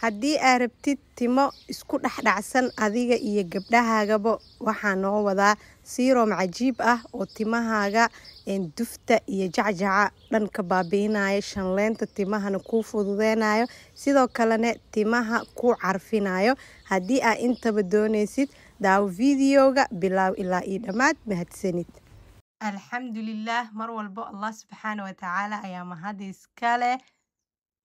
Haddii aad rabtid timo isku dhexdhacsan adiga iyo gabdhahaagaba, waxaa noo wadaa serum cajiib ah oo timahaaga dufta iyo jacjaca dhan ka baabi'inayo, shanleynta timahana kuu fududeynayo, sidoo kalena timaha kuu carfinayo. Haddii aad intaba dooneysid, daawo videoga bilaaw ilaa iyo dhammaad. Mahadsanid. Alxamdulilaah, mar walbo Allah subxaana watacaala ayaa mahad iskale.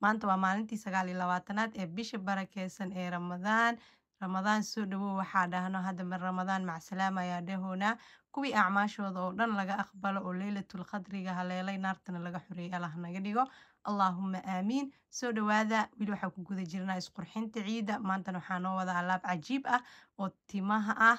Maanta waa maalintii 29aad ee bisha barakeysan ee Ramadaan. Ramadaan soo dhawow waxaa dhahno hadda mar Ramadaan macsalaama ayaa dhahoonaa. Kuwii acmaashooda oo dhan laga aqbalo oo Leylatul Qadriga haleelay, naartana laga xoreeyay, Allah naga dhigo, allaahuma aamiin. Soo dhawaada. Weli waxaa ku guda jirnaa isqurxinta ciida. Maantana waxaa noo wada alaab cajiib ah oo timaha ah.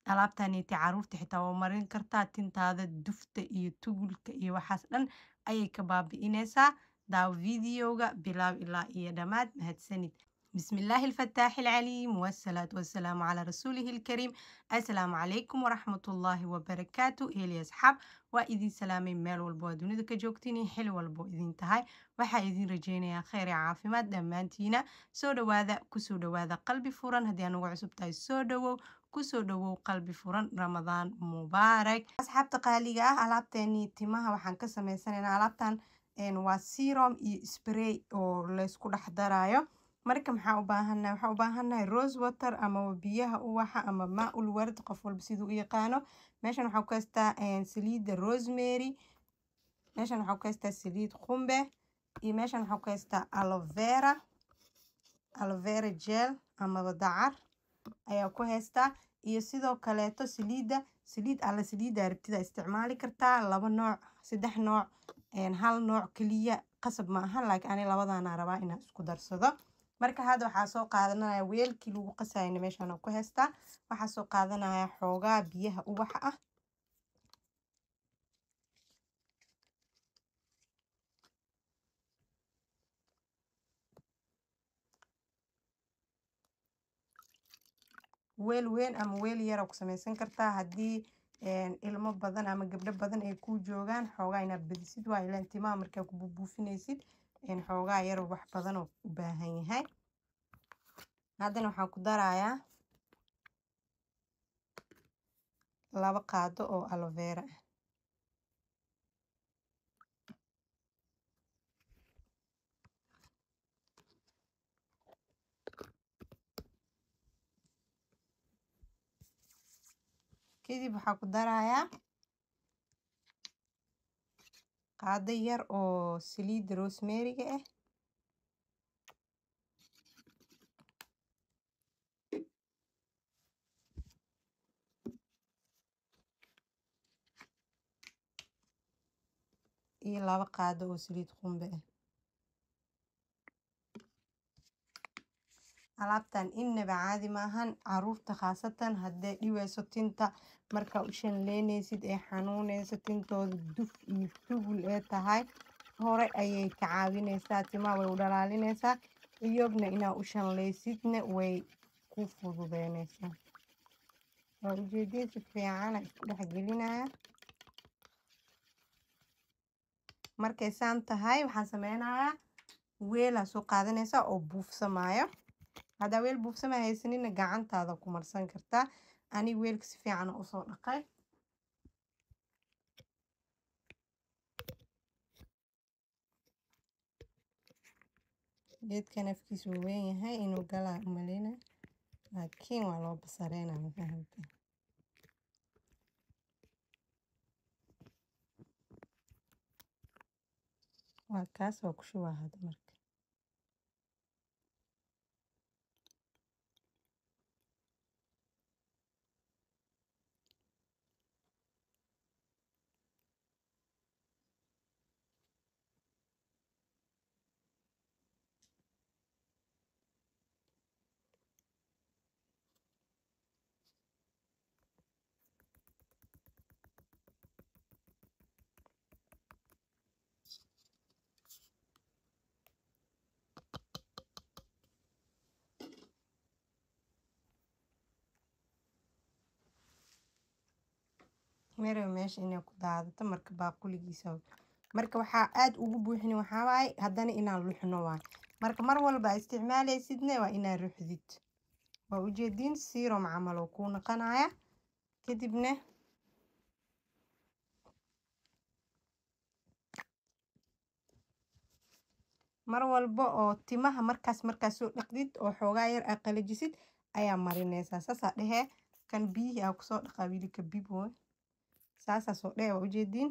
Alaabtaniti caruurta xitaa waa marin kartaa. Tintaada dufta iyo tugulka iyo waxaas dhan ayay ka baabi'ineysaa. Daawo videoga bilaab ilaa iyo dhammaad. Mahadsanid. بسم الله الفتاح العليم، والصلاة والسلام على رسوله الكريم. السلام عليكم ورحمة الله وبركاته. Ehel, asxaab, waa idin salaamay meel walbo oo dunida ka joogtiin, xil walbo idin tahay. Waxaa idin rajeynayaa kheyr iyo caafimaad dhammaantiina. Soo dhawaada, kusoo dhawaada qalbi furan. Haddii aan ugu cusub tahay, soo dhawow, kusoo dhawow qalbi furan. Ramadaan mubaarak, asxaabta qaaliga ah. Alaabteeni timaha waxaan ka sameysanaynaa alaabtan waa serum iyo spray oo laysku dhex daraayo. Marka maxaa u baahannahay? Waxaa u baahannahay rose water ama biyaha uwaxa ama maa-ul ward, qof walba siduu u yaqaano. Meeshan waxaa ku haystaa saliidda rosemary, meeshan waxaa ku haystaa saliid qumbe, iyo meeshan waxaa ku haystaa aloe vera, aloe vera gel amaba dacar ayaa ku haystaa, iyo sidoo kaleeto saliidda, saliid alla saliidda rabtida isticmaali kartaa. Laba nooc, saddex nooc, hal nooc keliya qasab ma aha, laakiin ani labadaana rabaa inaan isku darsado. Marka hadda waxaa soo qaadanaya weelkii lagu qasayna, meeshaan ku haystaa. Waxaa soo qaadanaya xoogaa biyaha ubaxa ah. Weel weyn ama weel yara ku sameysan kartaa. Haddii ilmo badan ama gabdho badan ay ku joogaan, xoogaa inaad badisid waa ilaan timaha markaa ku buubuufinaysid xoogaa yar wax badan oo u baahan yahay. Haddana waxaan ku darayaa 2 qaado oo aloe vera ah. Kadib waxaa ku darayaa qaado yar oo saliidda rosemary-ga ah iyo 2 qaado oo saliid qumbe ah. Alaabtan innaba caadi maahan. Caruurta khaasatan hadday dhibayso tinta markaa u shanleynaysid ee xanuunayso tintooda, duf iyo tugul ee tahay, hore ayay ka caawinaysaa. Timaha way u dhalaalinaysaa, iyobna inaa u shanleysidna way ku fududeynaysaa. Waa ujeedin, si fiicana isku dhex gelinaya. Markay saan tahay, waxaan sameynayaa weelaa soo qaadanaysaa oo buufsamaayo. Haddaa weel buufsama haysanina, gacantaada ku marsan kartaa. Aniga weelka si fiican usoo dhaqay. Geedkan afkiisu wuu weyn yahay, inuu galaa umaleyna, laakiin waa loo basareynaa, ma fahamtay? Waa kaas, waa ku shubaa hadda. Marka merew meesha inay ku daadato. Marka baaquligiisa marka waxaa aada ugu buuxini waxaa waaye haddana inaan luxno waay. Marka mar walba aa isticmaaleysidna waa inaa ruxdid. Waa ujeediin, serum camal oo kuu noqonaya. Kadibna mar walba oo timaha markaas soo dhaqdid oo xoogaa yar aa qalajisid ayaa marineysaa. Saasaa dhehee, kan biyihii aa kusoo dhaqaa wili ka bib waay. Saasaa soo dhehe, waa ujeediin.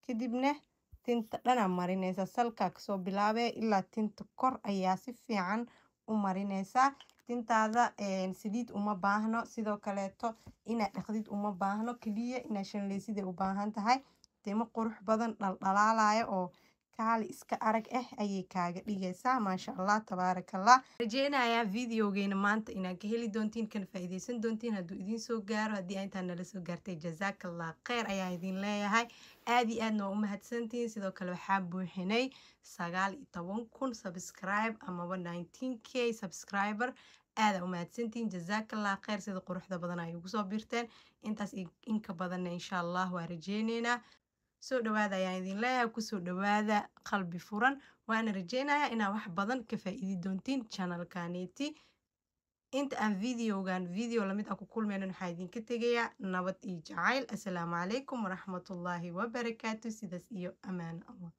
Kadibna tinta dhanaa marineysaa, salkaa kasoo bilaabee ilaa tinta kor ayaa si fiican u marineysaa. Tintaada saliid uma baahno, sidoo kaleeto inaad dhaqdid uma baahno, kaliya inaad shanleysid ay u baahan tahay. Timo qurux badan dhaldhalaalayo oo kaali iska arag ah ayay kaaga dhigaysaa. Maasha Allah, tabaarakallah. Rajeynayaa videogeena maanta inaad ka heli doontiin, kana faa'iideysan doontiin hadduu idiin soo gaaro. Haddii intaan nala soo gaartay, jazaakallah kheyr ayaa idin leeyahay, aad iyo aadna waa u mahadsantihiin. Sidoo kale waxaa buuxinay 19,000 subscribe amaba 19K subscriber. Aada u mahadsantihiin, jazaakallah kheyr, sida quruxda badan ay ugu soo biirteen. Intaas inka badanna insha Allah waa rajeyneynaa. Soo dhawaada ayaan idin leeyahay, kusoo dhawaada qalbi furan. Waana rajeynayaa inaa wax badan ka faa'iidi doontiin channelkaneeti. Inta aan videogan video lamid ah ku kulmeynan, waxaa idinka tegayaa nabad iyo jacayl. Assalaamu calaykum waraxmatullaahi wabarakaatu. Sidaas iyo ammaan Allah.